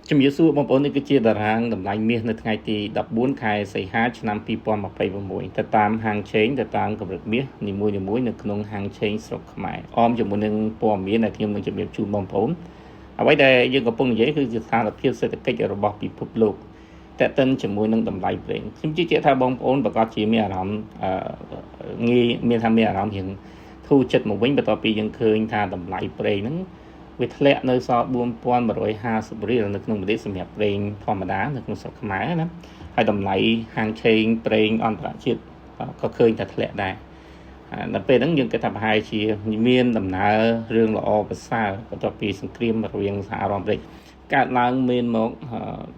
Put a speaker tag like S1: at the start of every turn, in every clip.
S1: ជំរាបសួរបងប្អូននេះគឺជាតារាងតម្លៃមាសនៅថ្ងៃទី14ខែសីហាឆ្នាំ2026ទៅតាមហាងឆេងទៅតាមកម្រិតមាសនីមួយៗនៅក្នុងហាងឆេងស្រុកខ្មែរអមជាមួយនឹងព័ត៌មានដែលខ្ញុំនឹងជម្រាបជូនបងប្អូនអ្វីដែលយើងកំពុងនិយាយគឺស្ថានភាពសេដ្ឋកិច្ចរបស់ពិភពលោកតេតិនជាមួយនឹងតម្លៃប្រេងខ្ញុំជឿជាក់ថាបងប្អូនប្រកាសជាមានអារម្មណ៍ងាយមានថាមានអារម្មណ៍រៀងធូរចិត្តមកវិញបន្ទាប់ពីយើងឃើញថាតម្លៃប្រេងហ្នឹងវាធ្លាក់នៅសល់4150រៀលនៅក្នុងប្រទេសសម្រាប់ប្រេងធម្មតានៅក្នុងស្រុកខ្មែរណាហើយតម្លៃហាងឆេងប្រេងអន្តរជាតិក៏ឃើញថាធ្លាក់ដែរដល់ពេលហ្នឹងយើងគិតថាប្រហែលជាមានដំណើររឿងល្អប្រសើរបន្ទាប់ពីសង្គ្រាមរវាងសហរដ្ឋអាមេរិកកើតឡើងមានមក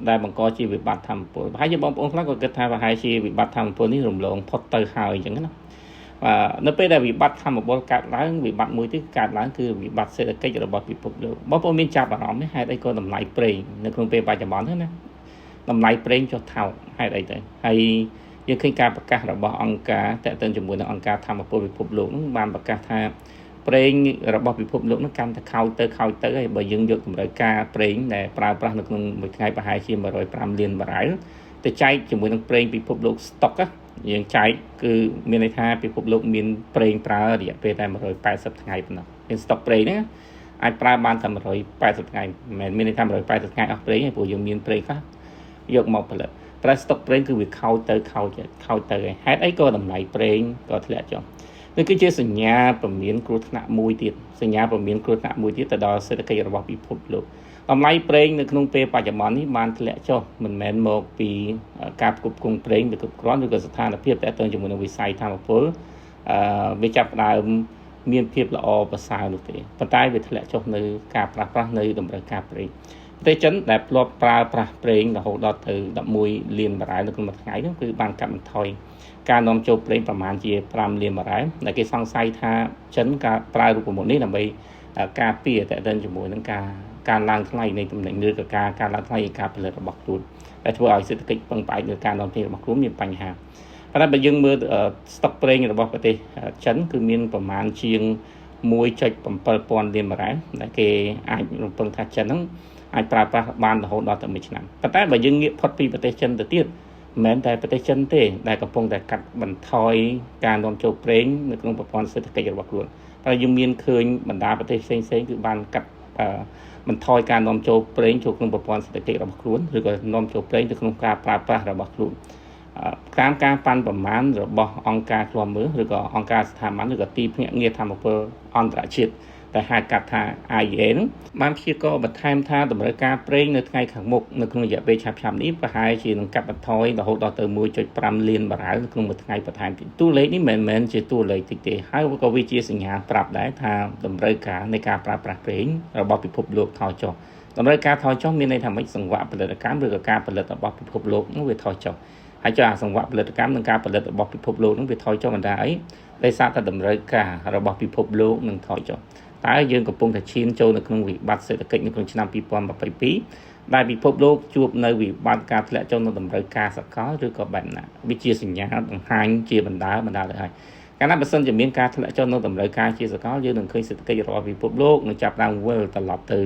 S1: ដែលបង្កជាវិបត្តិធម្មពលប្រហែលជាបងប្អូនខ្លះក៏គិតថាប្រហែលជាវិបត្តិធម្មពលនេះរំលងផុតទៅហើយអញ្ចឹងណាបាទនៅពេលដែលវិបត្តិធម្មពលកើតឡើងវិបត្តិមួយទៀតកើតឡើងគឺវិបត្តិសេដ្ឋកិច្ចរបស់ពិភពលោកបងប្អូនមានចាប់អារម្មណ៍ទេហេតុអីក៏តម្លៃប្រេងនៅក្នុងពេលបច្ចុប្បន្នហ្នឹងណាតម្លៃប្រេងចុះថោកហេតុអីទៅហើយយើងឃើញការប្រកាសរបស់អង្គការតាក់ទងជាមួយនឹងអង្គការធម្មពលពិភពលោកហ្នឹងបានប្រកាសថាប្រេងរបស់ពិភពលោកហ្នឹងកាន់តែខោចទៅខោចទៅហើយបើយើងយកតម្រូវការប្រេងដែលប្រើប្រាស់នៅក្នុងមួយថ្ងៃប្រហែលជា105លានបារ៉ែលទៅចែកជាមួយនឹងប្រេងពិភពលោកស្តុកយើងចែកគឺមានន័យថាពិភពលោកមានប្រេងប្រើរយៈពេលតែ180ថ្ងៃប៉ុណ្ណោះមានស្តុកប្រេងហ្នឹងអាចប្រើបានតែ180ថ្ងៃមិនមែនមានន័យថា180ថ្ងៃអស់ប្រេងទេព្រោះយើងមានប្រេងខ្លះយកមកផលិតប្រើស្តុកប្រេងគឺវាខោចទៅខោចខោចទៅហេតុអីក៏តម្លៃប្រេងក៏ធ្លាក់ចុះនេះគឺជាសញ្ញាពមៀនគ្រោះថ្នាក់មួយទៀតសញ្ញាពមៀនគ្រោះថ្នាក់មួយទៀតទៅដល់សេដ្ឋកិច្ចរបស់ពិភពលោកតម្លៃប្រេងនៅក្នុងពេលបច្ចុប្បន្ននេះបានធ្លាក់ចុះមិនមែនមកពីការផ្គត់ផ្គង់ប្រេងឬគ្រប់គ្រាន់ឬក៏ស្ថានភាពតទៅជាមួយនឹងវិស័យធម្មពលអឺវាចាប់ផ្ដើមមានភាពល្អប្រសើរនោះទេប៉ុន្តែវាធ្លាក់ចុះនៅការប្រាស្រ័យនៅតម្រូវការប្រេងប្រទេសចិនដែលធ្លាប់ប្រើប្រាស់ប្រេងរហូតដល់ទៅ11លានបារ៉ែលនៅក្នុងមួយថ្ងៃនោះគឺបានកាត់បន្ថយការនាំចូលប្រេងប្រមាណជា5លានបារ៉ែលដែលគេសង្ស័យថាចិនការប្រើរូបមន្តនេះដើម្បីការពារតទៅជាមួយនឹងការការឡើងថ្លៃនៃទំនិញឬក៏ការការឡើងថ្លៃនៃការផលិតរបស់ខ្លួនដែលធ្វើឲ្យសេដ្ឋកិច្ចពឹងផ្អែកលើការនាំចេញរបស់ខ្លួនមានបញ្ហាប៉ុន្តែបើយើងមើលស្តុកប្រេងរបស់ប្រទេសចិនគឺមានប្រមាណជាង1.7ពាន់លានបារ៉ែលដែលគេអាចរំពឹងថាចិនហ្នឹងអាចប្រើប្រាស់បានរហូតដល់ទៅ1ឆ្នាំប៉ុន្តែបើយើងងាកផុតពីប្រទេសចិនទៅទៀតមិនមែនតែប្រទេសចិនទេដែលកំពុងតែកាត់បន្ថយការនាំចូលប្រេងនៅក្នុងប្រព័ន្ធសេដ្ឋកិច្ចរបស់ខ្លួនតែយើងមានឃើញបណ្ដាប្រទេសផ្សេងៗគឺបានកាត់បន្ថយការនាំចូលប្រេងចូលក្នុងប្រព័ន្ធសេដ្ឋកិច្ចរបស់ខ្លួនឬក៏នាំចូលប្រេងទៅក្នុងការប្រើប្រាស់របស់ខ្លួនតាមការប៉ាន់ប្រមាណរបស់អង្គការឃ្លាំមើលឬក៏អង្គការស្ថាប័នឬក៏ទីភ្នាក់ងារធម្មពលអន្តរជាតិដែលហៅកាត់ថា IEA ហ្នឹងបានព្យាករណ៍បន្ថែមថាតម្រូវការប្រេងនៅថ្ងៃខាងមុខនៅក្នុងរយៈពេលឆាប់ៗនេះប្រហែលជានឹងកាត់បន្ថយរហូតដល់ទៅ1.5លានបារ៉ែលនៅក្នុងមួយថ្ងៃបន្ថែមទៀតតួលេខនេះមិនមែនជាតួលេខតិចទេហើយក៏វាជាសញ្ញាប្រាប់ដែរថាតម្រូវការនៃការប្រើប្រាស់ប្រេងរបស់ពិភពលោកថយចុះតម្រូវការថយចុះមានន័យថាម៉េចសង្វាក់ផលិតកម្មឬក៏ការផលិតរបស់ពិភពលោកនោះវាថយចុះហើយចុះអាសង្វាក់ផលិតកម្មនិងការផលិតរបស់ពិភពលោកនោះវាថយចុះបណ្ដាអីដោយសារតែតម្រូវការរបស់ពិភពលោកនឹងថយចុះតើយើងកំពុងតែឈានចូលនៅក្នុងវិបត្តិសេដ្ឋកិច្ចនៅក្នុងឆ្នាំ2022ដែលពិភពលោកជួបនៅវិបត្តិការធ្លាក់ចុះនៅតម្រូវការសកលឬក៏បែបណាវាជាសញ្ញាបង្ហាញជាបណ្ដាបណ្ដាទៅហើយកាលណាបើសិនជាមានការធ្លាក់ចុះនៅតម្រូវការជាសកលយើងនឹងឃើញសេដ្ឋកិច្ចរបស់ពិភពលោកនឹងចាប់ផ្ដើមវិលត្រឡប់ទៅ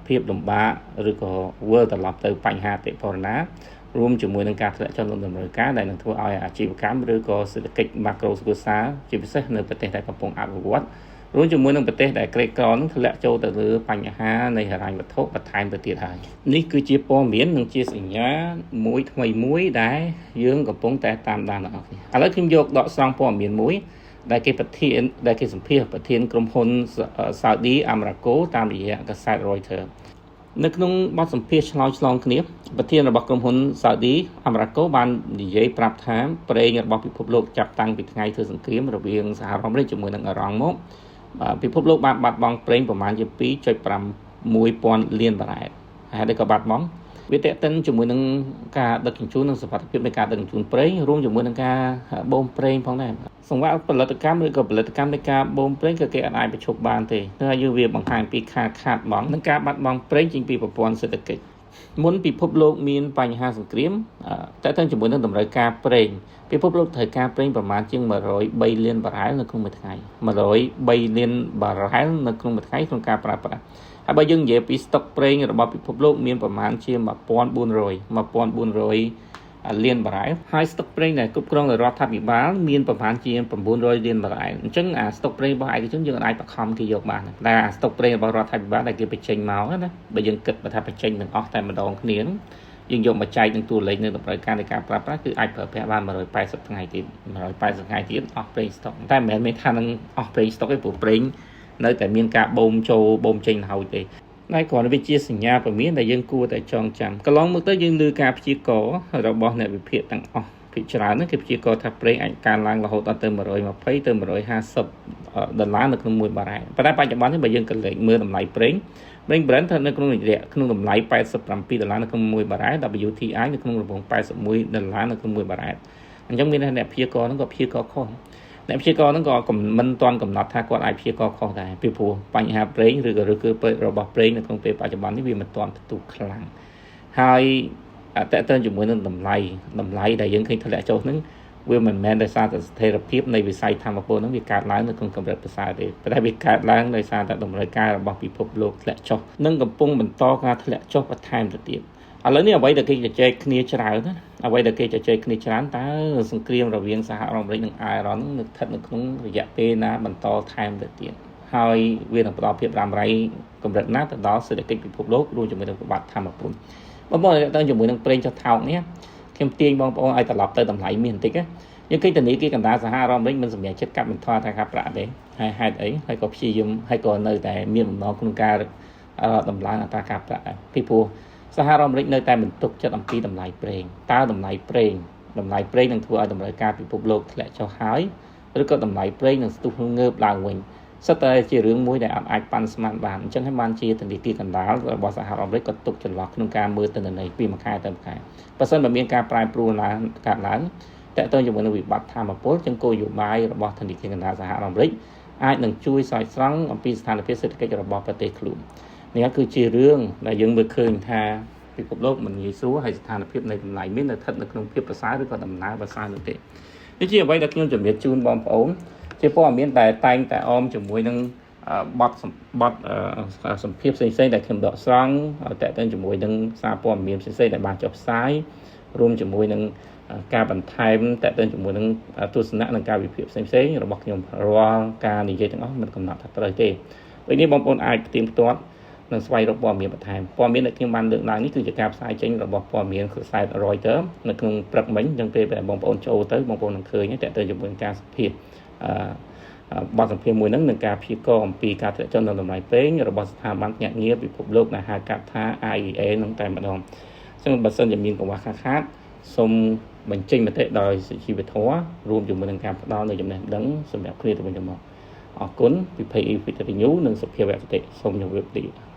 S1: ភាពលំបាកឬក៏វិលត្រឡប់ទៅបញ្ហាអតិផរណារួមជាមួយនឹងការធ្លាក់ចុះនៅតម្រូវការដែលនឹងធ្វើឲ្យអាជីវកម្មឬក៏សេដ្ឋកិច្ចម៉ាក្រូគ្រួសារជាពិសេសនៅប្រទេសដែលកំពុងអភិវឌ្ឍរួមជាមួយនឹងប្រទេសដែលក្រីក្រនឹងធ្លាក់ចូលទៅលើបញ្ហានៃហិរញ្ញវត្ថុបន្ថែមទៅទៀតហើយនេះគឺជាព័ត៌មាននិងជាសញ្ញាមួយថ្មីមួយដែលយើងកំពុងតែតាមដានទាំងអស់គ្នាឥឡូវខ្ញុំយកដកស្រង់ព័ត៌មានមួយដែលគេប្រធានដែលគេសម្ភាសប្រធានក្រុមហ៊ុន Saudi Aramco តាមរយៈកាសែត Reuters នៅក្នុងបទសម្ភាសន៍ឆ្លើយឆ្លងគ្នាប្រធានរបស់ក្រុមហ៊ុន Saudi Aramco បាននិយាយប្រាប់ថាប្រេងរបស់ពិភពលោកចាប់តាំងពីថ្ងៃធ្វើសង្គ្រាមរវាងសហរដ្ឋអាមេរិកជាមួយនឹងអ៊ីរ៉ង់មកពិភពលោកបានបាត់បង់ប្រេងប្រមាណជា2.6ពាន់លានបារ៉ែលហេតុអីក៏បាត់បង់វាតេតិនជាមួយនឹងការដឹកជញ្ជូននិងសុវត្ថិភាពនៃការដឹកជញ្ជូនប្រេងរួមជាមួយនឹងការបូមប្រេងផងដែរសង្វាក់ផលិតកម្មឬក៏ផលិតកម្មនៃការបូមប្រេងក៏គេអាចបញ្ឈប់បានទេហើយយើងវាបង្ហាញពីខាតខាតបង់និងការបាត់បង់ប្រេងចេញពីប្រព័ន្ធសេដ្ឋកិច្ចមុនពិភពលោកមានបញ្ហាសង្គ្រាមតើតើជាមួយនឹងតម្រូវការប្រេងពិភពលោកត្រូវការប្រេងប្រមាណជាង103លានបារ៉ែលនៅក្នុងមួយថ្ងៃ103លានបារ៉ែលនៅក្នុងមួយថ្ងៃក្នុងការប្រើប្រាស់ហ ហើយបើយើងនិយាយពីស្តុកប្រេងរបស់ពិភពលោកមានប្រមាណជា1400 1400លានបារ៉ែលហើយស្តុកប្រេងដែលគ្រប់គ្រងដោយរដ្ឋាភិបាលមានប្រមាណជា900លានបារ៉ែលអញ្ចឹងអាស្តុកប្រេងរបស់ឯកជនយើងអាចបង្ខំគេយកបានតែអាស្តុកប្រេងរបស់រដ្ឋាភិបាលដែលគេបញ្ចេញមកណាបើយើងគិតបើថាបញ្ចេញទាំងអស់តែម្ដងគ្នាហ្នឹងយើងយកមកចែកនឹងតួលេខនៅតម្រូវការនៃការប្រើប្រាស់គឺអាចប្រើប្រាស់បាន180ថ្ងៃទៀត180ថ្ងៃទៀតអស់ប្រេងស្តុកតែមិនមែនមានថានឹងអស់ប្រេងស្តុកទេព្រោះប្រេងនៅតែមានការបូមចូលបូមចេញរហូតទេតែគ្រាន់តែវាជាសញ្ញាព្រមានដែលយើងគួរតែចងចាំកន្លងមកទៅយើងលើការព្យាករណ៍របស់អ្នកវិភាគទាំងអស់ភាគច្រើនហ្នឹងគេព្យាករណ៍ថាប្រេងអាចកើនឡើងរហូតដល់ទៅ120ទៅ150ដុល្លារនៅក្នុង1បារ៉ែលប៉ុន្តែបច្ចុប្បន្ននេះបើយើងក៏លេខមើលតម្លៃប្រេងប្រេង Brent ស្ថិតនៅក្នុងរយៈក្នុងតម្លៃ87ដុល្លារនៅក្នុង1បារ៉ែល WTI នៅក្នុងរង្វង់81ដុល្លារនៅក្នុង1បារ៉ែលអញ្ចឹងមានអ្នកព្យាករណ៍ហ្នឹងក៏ព្យាករណ៍ខុសអ្នកព្យាករណ៍ហ្នឹងក៏មិនទាន់កំណត់ថាគាត់អាចព្យាករណ៍ខុសដែរពីព្រោះបញ្ហាប្រេងឬក៏ឬគឺរបស់ប្រេងនៅក្នុងពេលបច្ចុប្បន្ននេះវាមិនទាន់ផ្ទុះខ្លាំងហើយតើតើជាមួយនឹងតម្លៃតម្លៃដែលយើងឃើញធ្លាក់ចុះហ្នឹងវាមិនមែនដោយសារតែស្ថិរភាពនៃវិស័យថាមពលហ្នឹងវាកើតឡើងនៅក្នុងកម្រិតប្រសើរទេប៉ុន្តែវាកើតឡើងដោយសារតែតម្រូវការរបស់ពិភពលោកធ្លាក់ចុះនិងកំពុងបន្តការធ្លាក់ចុះបន្ថែមទៅទៀតឥឡូវនេះអ្វីដែលគេជជែកគ្នាច្រើនណាអ្វីដែលគេជជែកគ្នាច្រើនតើសង្គ្រាមរវាងសហរដ្ឋអាមេរិកនិងអ៊ីរ៉ង់នឹងស្ថិតនៅក្នុងរយៈពេលណាបន្តថែមទៅទៀតហើយវានឹងផ្ដល់ភាពរ៉ាំរ៉ៃកម្រិតណាទៅដល់សេដ្ឋកិច្ចពិភពលោករួមជាមួយនឹងវិបត្តិថាមពលបងប្អូនតើជាមួយនឹងប្រេងចុះថោកនេះខ្ញុំទាញបងប្អូនឲ្យត្រឡប់ទៅតម្លៃមាសបន្តិចណាយើងឃើញធនាគារកណ្ដាលសហរដ្ឋអាមេរិកមិនសម្រេចចិត្តកាត់បន្ថយថាការប្រាក់ទេហើយហេតុអីហើយក៏ព្យាយាមហើយក៏នៅតែមានបំណងក្នុងការដំឡើងអត្រាការប្រាក់ពីព្រោះសហរដ្ឋអាមេរិកនៅតែមិនទុកចិត្តអំពីតម្លៃប្រេងតើតម្លៃប្រេងតម្លៃប្រេងនឹងធ្វើឲ្យតម្រូវការពិភពលោកធ្លាក់ចុះហើយឬក៏តម្លៃប្រេងនឹងស្ទុះងើបឡើងវិញសិតតែជារឿងមួយដែលអត់អាចប៉ាន់ស្មានបានអញ្ចឹងហើយបានជាធនាគារកណ្ដាលរបស់សហរដ្ឋអាមេរិកក៏ទុកចន្លោះក្នុងការមើលទិន្នន័យពីមួយខែទៅមួយខែបើសិនបើមានការប្រែប្រួលឡើងកើតឡើងតើតើជាមួយនឹងវិបត្តិថាមពលចឹងគោលនយោបាយរបស់ធនាគារកណ្ដាលសហរដ្ឋអាមេរិកអាចនឹងជួយស្រោចស្រង់អំពីស្ថានភាពសេដ្ឋកិច្ចរបស់ប្រទេសខ្លួននេះគឺជារឿងដែលយើងមើលឃើញថាពិភពលោកមិនងាយស្រួលហើយស្ថានភាពនៃតម្លៃមាននៅស្ថិតនៅក្នុងភាពប្រសើរឬក៏ដំណើរប្រសើរនោះទេនេះជាអ្វីដែលខ្ញុំជម្រាបជូនបងប្អូនជាព័ត៌មានដែលតែងតែអមជាមួយនឹងបទបទសម្ភារផ្សេងៗដែលខ្ញុំដកស្រង់តើតើជាមួយនឹងសារព័ត៌មានផ្សេងៗដែលបានចុះផ្សាយរួមជាមួយនឹងការបន្ថែមតើតើជាមួយនឹងទស្សនៈនិងការវិភាគផ្សេងៗរបស់ខ្ញុំរាល់ការនិយាយទាំងអស់មិនកំណត់ថាត្រូវទេដូចនេះបងប្អូនអាចផ្ទៀងផ្ទាត់និងស្វែងរកព័ត៌មានបន្ថែមព័ត៌មានដែលខ្ញុំបានលើកឡើងនេះគឺជាការផ្សាយចេញរបស់ព័ត៌មានខ្សែ Reuters នៅក្នុងព្រឹកមិញអញ្ចឹងពេលដែលបងប្អូនចូលទៅបងប្អូននឹងឃើញតើតើជាមួយនឹងការសម្ភាសអឺបទសម្ភាសន៍មួយហ្នឹងនឹងការព្យាករណ៍អំពីការធ្លាក់ចុះនៅតម្លៃប្រេងរបស់ស្ថាប័នភ្នាក់ងារពិភពលោកដែលហៅកាត់ថា IEA នឹងតែម្ដងអញ្ចឹងបើសិនជាមានកង្វះខាតខាតសូមបញ្ចេញមតិដោយសុជីវធម៌រួមជាមួយនឹងការផ្ដល់នូវចំណេះដឹងសម្រាប់គ្នាទៅវិញទៅមកអរគុណពី PE Victory News និងសុភាវៈគតិសូមជម្រាបលា។